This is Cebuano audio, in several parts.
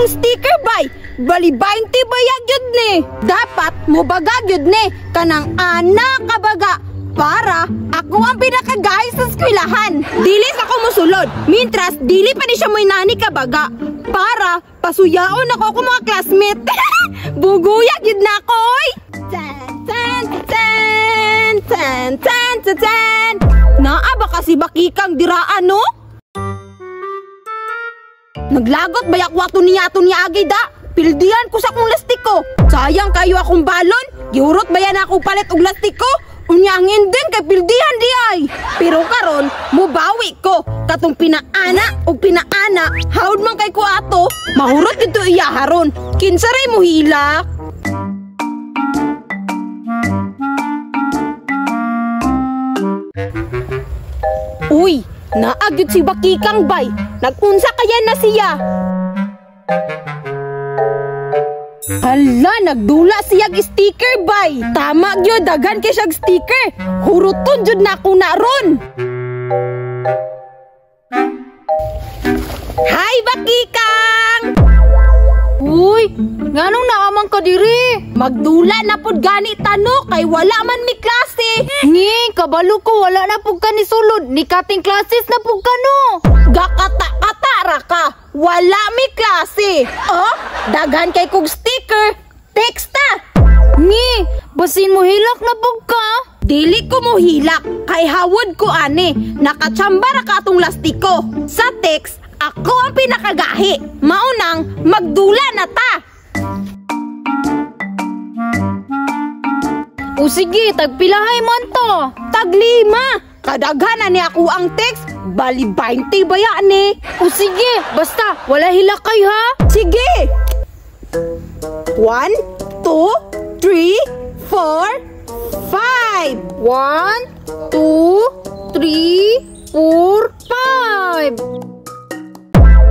akong sticker bay. Bali 20 bayag yun ni. Dapat mubaga yun ni. Kanang anak kabaga. Para ako ang pinakagahi sa eskwelahan. Dili sa ako musulod. Mintras, dili pa ni siya mo'y nani kabaga. Para pasuyaon ako ako mga classmate. Buguyag yun na ako, oy! Tan, tan, tan, tan, tan, tan, tan. Naa ba kasi bakikang diraan, no? Naglagot bayak wato niya ato niya agi da. Pildihan ko sa akong lastiko. Sayang kayo akong balon. Giurot bayan ako palit og lastiko. Unya ang ending kay pildihan di ay. Pero karon mubawi ko. Katong pinaana og pinaana, hawd man kay ko ato. Mahurot dito iya haron. Kinsa ray mo hilak? Uy, naagyod si Bakikang bay. Nagunsa kaya na siya? Hala, nagdula siyag sticker bay. Tama gyud, daghan kay siyag sticker. Huruton jud na ako na ron. Hi, Bakikang! Uy, nganong naamang ka diri? Magdula na pud gani tano kay wala man mi klase. Ngi, kabalo ko wala na pud ka ni sulod, ni cutting classes na pud ka no. Gakata-kata ra ka. Wala mi klase. Oh, daghan kay kog sticker. Text ta. Ngi, basin mo hilak na pud ka. Dili ko mo hilak kay hawod ko ani. Nakatsamba ra ka atong lastiko. Sa text, ako ang pinakagahi. Maunang magdula na ta. O sige, tagpilahay man to. Taglima. Kadaghan na ni ako ang text. Bali 20 baya ni. O sige, basta wala hilakay ha. Sige. 1, 2, 3, 4, 5. 1, 2, 3, 4, 5.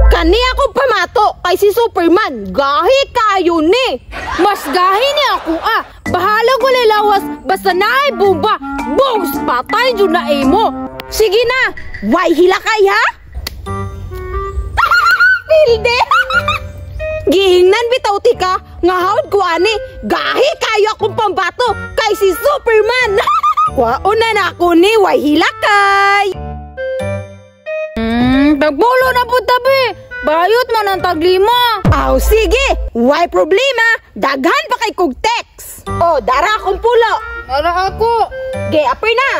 Kani ako pamato kay si Superman. Gahi kayo ni. Mas gahi ni ako ah. Bahala ko lawas basta naay bomba. Bongs patay jud na imo. Sige na. Why hilakay ha? Pilde. Giingnan bitaw ti ka nga hawd ko ani. Gahi kayo akong pambato kay si Superman. Kwaon na na ako ni way hilakay. Tagbulo na po tabi. Bayot man ang taglima. Aw, sige. Why problema? Daghan pa kay kog text. O, dara akong pulo. Dara ako. Ge, apoy na.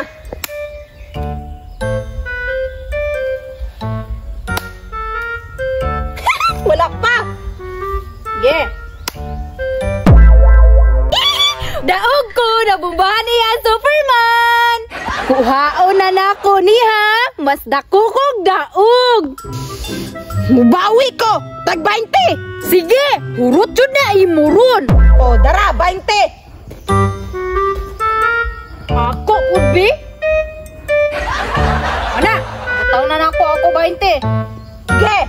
Wala pa. Ge. Daog ko, nabumbahan niya Superman. Kuhaon na nako niha. Mas dako kog daog. Mubawi ko, tag 20. Sige, hurot jud na imuron. O, dara 20. Ako pud bi. Ana, butaw na nako ako 20. Ge.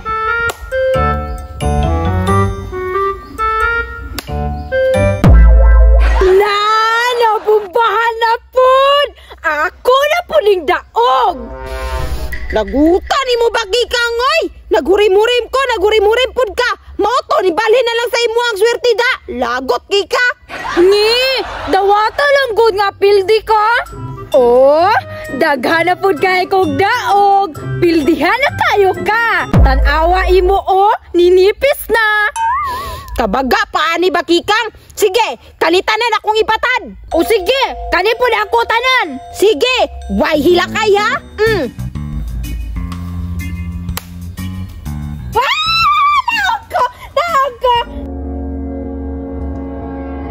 Na, nabumbahan na pud. Ako na puning daog. Laguta ni mo Bakikang oy. Nagurim-urim ko, nagurim-urim pud ka. Mao to ni balhin na lang sa imo ang swerte da. Lagot kay ka. Ngi, dawata lang gud nga pildi ka. Oh, daghan na pud kay kog daog. Pildihan na kayo ka. Tan-awa imo oh, ninipis na. Kabaga pa ani Bakikang. Sige, kanitanan akong ipatad. O sige, kani pud ako tanan. Sige, way hilakay ha.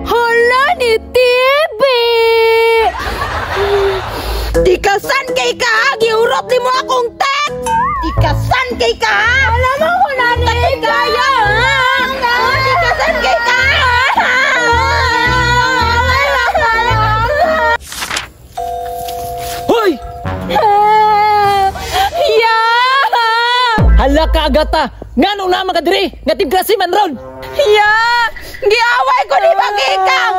Hala ni TV! Tikasan kay ka ha! Giurot ni mo akong text! Tikasan kay ka ha! Alam mo ko na ni kaya ha! Tikasan kay ka ha! Hoy! Ya! Hala ka Agata! Nganong naman ka diri? Nga team klase man ron! Ya! Giaway ko ni Bakikang!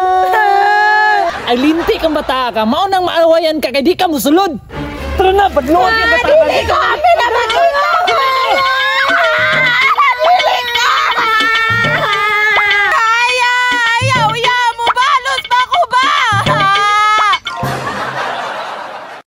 Ay linti kang bata ka, mao nang maawayan ka kay di ka musulod. Tara na, padluan ka bata ka. Dili ko!